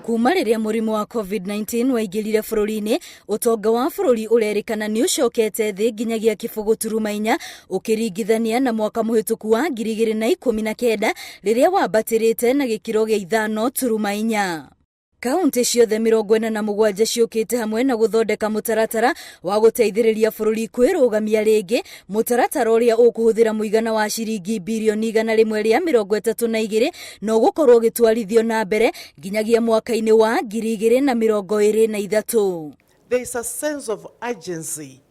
Kuma rĩrĩa mũrimũ wa COVID-19 waingĩrire bũrũri-inĩ, ũtonga wa bũrũri ũrerĩkana nĩ ũcokete thĩ nginyagia kĩbũgũ turuma inya ũkĩringithania na mwaka mũhĩtũku wa 2019 rĩrĩa wambatĩrĩte na gĩkĩro gĩa 5.4. Kauntĩ ciothe 47 ciũkĩte hamwe na gũthondeka mũtaratara wa gũteithĩrĩria bũrũri kwĩrũgamia rĩngĩ, mũtaratara ũrĩa ũkũhũthĩra mũigana wa ciringi birioni 132 na ũgũkorwo ũgĩtwarithio na mbere nginyagia mwaka-inĩ wa 2023. There is a sense of urgency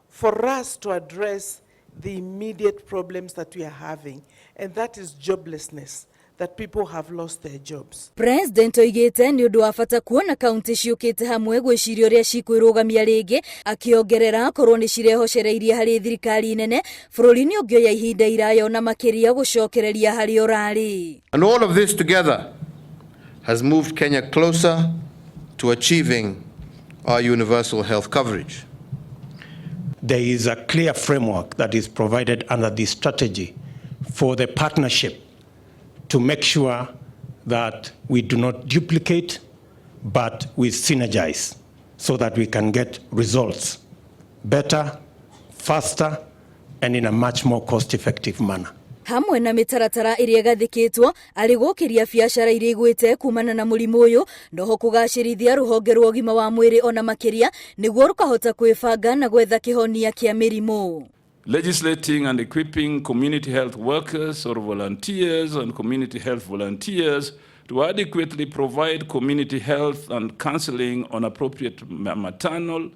for us to address the immediate problems that we are having, and that is joblessness, that people have lost their jobs. President oigĩte nĩ ũndũ wa bata kuona kaunti ciũkĩte hamwe gwĩciria ũrĩa cikwĩrũgamia rĩngĩ, akĩongerera korwo nĩ cirehocereirie harĩ thirikari nene bũrũri nĩ ũngĩoya ihinda iraya ona makĩria gũcokereria harĩa ũrarĩ. And all of this together has moved Kenya closer to achieving our universal health coverage. There is a clear framework that is provided under this strategy for the partnership to make sure that we do not duplicate, but we synergize so that we can get results better, faster, and in a much more cost-effective manner. Hamwe na mĩtaratara ĩrĩa ĩgathĩkĩtwo arĩ gũkĩria biacara iria igwĩte kumana na mũrimũ ũyũ, noho kũgacĩrithia rũhonge rwa ũgima wa mwĩrĩ ona makĩria nĩguo rũkahota kwĩbanga na gwetha kĩhonia kĩa mĩrimũ. Legislating and equipping community health workers or volunteers and community health volunteers to adequately provide community health and counseling on appropriate maternal,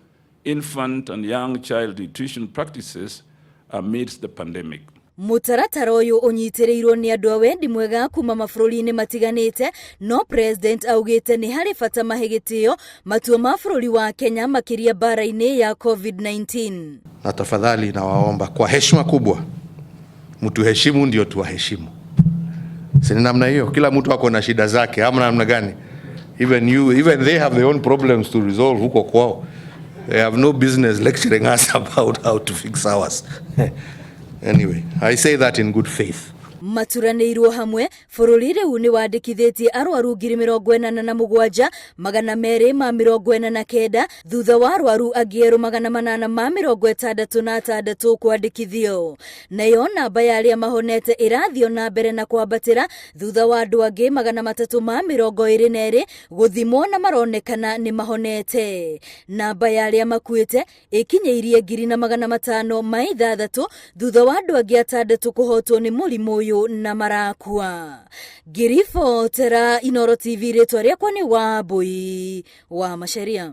infant, and young child nutrition practices amidst the pandemic. Mũtaratara ũyũ ũnyitĩrĩirwo nĩ andũ a wendi mwega kuma mabũrũri-inĩ matiganĩte, no president augĩte nĩ harĩ bata mahe gĩtĩo matua ma bũrũri wa Kenya makĩria mbara-inĩ ya COVID-19. Na tafadhali nawaomba kwa heshima kubwa, mtuheshimu ndio tuwaheshimu. Si ni namna hiyo? Kila mtu ako na shida zake, ama namna gani? Even you, even they have their own problems to resolve huko kwao. They have no business lecturing us about how to fix ours. Anyway, I say that in good faith. Maturanĩirwo hamwe, bũrũri rĩu nĩ wandĩkithĩtie arwaru 47,249 thutha wa arwaru angĩ erũ 866 kwandĩkithio. Nayo namba ya arĩa mahonete ĩrathiĩ na mbere na kwambatĩra thutha wa andũ angĩ 322 gũthimwo na maronekana nĩ mahonete. Namba ya arĩa makuĩte ĩkinyĩirie 1,506 thutha wa andũ angĩ 6 kũhotwo nĩ mũrimũ ũyũ na marakua. Ngĩribotera Inooro TV, rĩtwa rĩakwa nĩ Wambui wa Macharia.